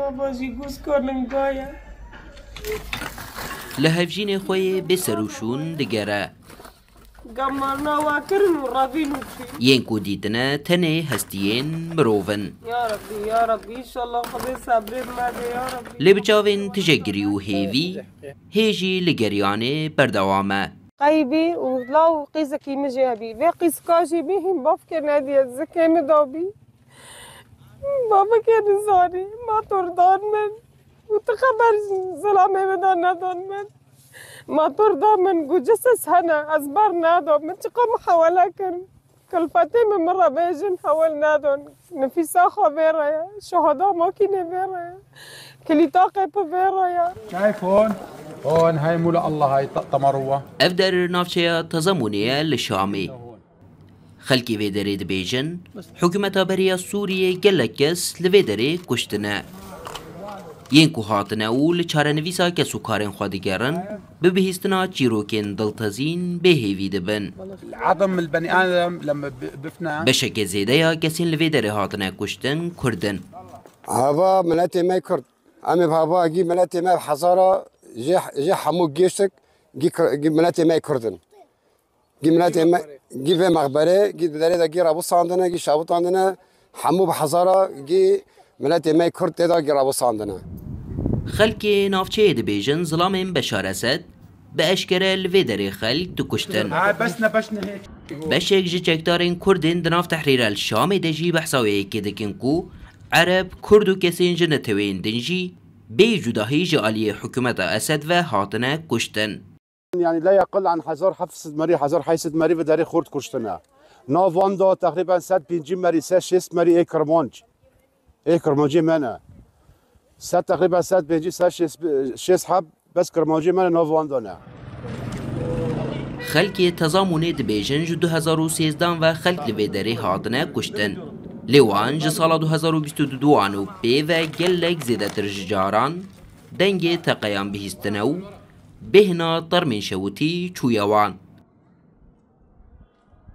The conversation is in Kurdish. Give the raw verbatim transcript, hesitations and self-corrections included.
Baba jî gûzko linga ye. Li hevjînê xwe yê bê serûşûn digere. Gamarna wa kirin û revîn û çû. Yên ku dîtine tenê hestiyên mirov in. Ya Rabbî, ya Rabbî, înşallah Xwedê sebrê me de, ya Rabbî. Lê bi çavên tije girî û hêvî, hê jî li geriyanê berdewam e. Qeybî û law û qîzekî min jê hebî. Vê qîzka jî bî hîn bavkê nediye, zikê min da bî. Bavkê nizanî, ma tor dan min. Û tu xeber zilamê min de nedan min. Ma tor da min, got, "Cisas hene, ez ber neda." Min çiqa muhawele kir. Kulfetê min, min re bêjin, hewil nedon. Nifîsa xwe vê re ye, şahada makînê vê re ye. Kilîta qê pî vê re ye. Çay fon. Hon, hay mûla Allah, hay ta-, tamaruwa. Ev der navçeya Tezamûnê ye li Şamê. Xelkê vê derê dibêjin, hikûmeta berê ya Sûriyê gelek kes li vê derê kuştine. Yên ku hatine û li çarenivîsa kes û karên xwe digerin, bi bihîstina çîrokên diltezîn bêhêvî dibin. العظم البني آدم لما ب-، بفنى. Beşeke zêde ya kesên li vê derê hatine kuştin Kurd in. Hava miletê me Kurd. Em ê hava gî miletê me hezara jê, jê hemû gêştik, gî Kur-, gî miletê me Kurd in. Gî miletê me, gî vê mexberê, gî di derê de gî rabûsandine, gî şabûtandine, hemû bi hezara gî miletê me Kurd tê de gî rabûsandine. Xelkê navçeyê dibêjin zilamên Beşar Esed bi eşkere li vê derê xelk dikuştin. Ha, bes ne, bes ne hê. Beşek ji çekdarên Kurdên di nav Tehrîr el Şamê de jî behsa wê yekê dikin ku Ereb, Kurd û kesên ji neteweyên din jî bê cudahî ji aliyê hikûmeta Esed ve hatine kuştin. Yani la yaqil an hezar heft sed merî, hezar heyt sed merî ve derê Kurd kuştine. Nav wan da teqrîben sed pêncî merî, sed şêst merî ê Kirmanc. Ê Kirmancê me ne. Sed teqrîben sed pêncî, sed şêst, şêst heb bes Kirmancê me ne nav wan da ne. Xelkê Tezamûnê dibêjin ji du hezar û sêzdan ve xelk li vê derê hatine kuştin. Lê wan ji sala du hezar û bîst û du an û pê ve gelek zêdetir ji caran dengê teqeyan bihîstine û bêhna termên şewitî çûye wan.